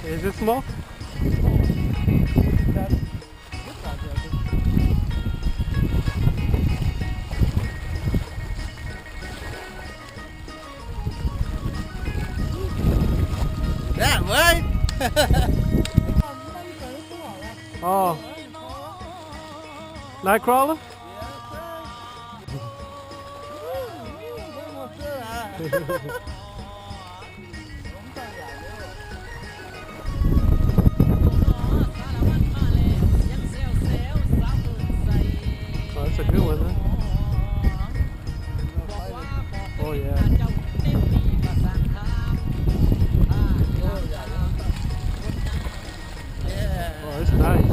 Is it smoke? That way. Oh. Nightcrawler? Oh, that's a good one, huh? Oh, yeah. Oh, it's nice.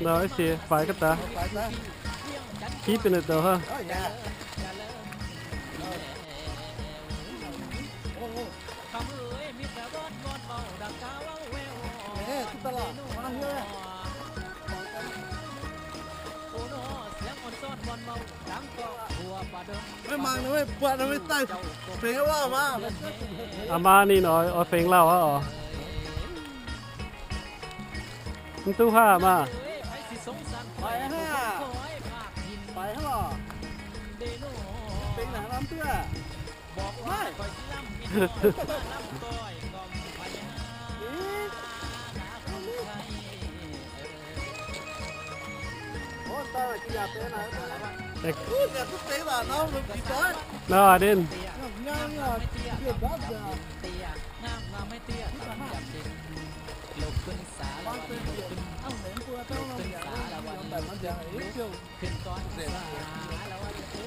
Nor, ih se faix ga'daaih. Keep in it though, huh? Maiv mangc ninh mbuo buatc ninh mbuo daaih fengx lauh maah. Aa maa ninh oix, oix fengx lauh aqv oc. Mv duqv haav maah. Fengx naaic lamh duqv. No, I didn't.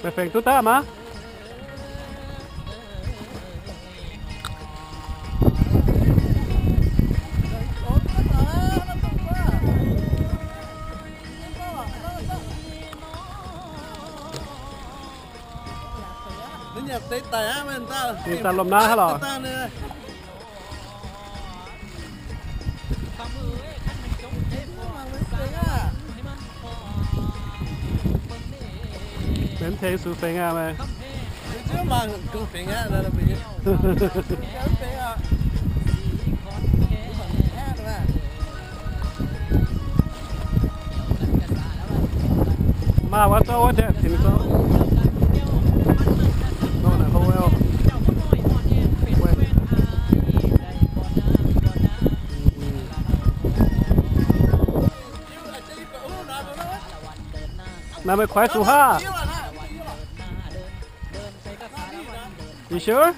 Meih fengx duqv daaih maah. Ninh daaih lomh naaiv haaix lorqc? Mv tengx sux fengx aqv meih. Maaih wuov zorqv wuov deix tinc zorqv. Nor naaic houv wuov. Naaic meih kuaix zuqc haav? You sure?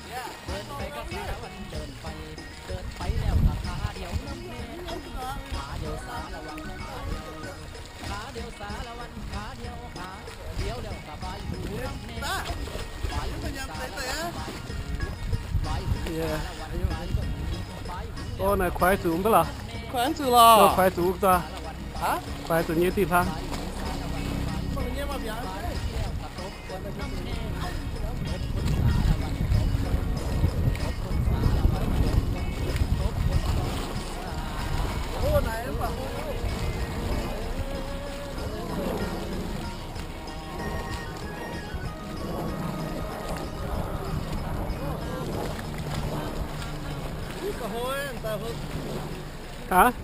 Ov, naaic kuaix zuqc mv baac lorqc? Kuaix zuqc lorqc. Kuaix zuqc duqv. Kuaix zuqc nyei diuh hlang. Haaix?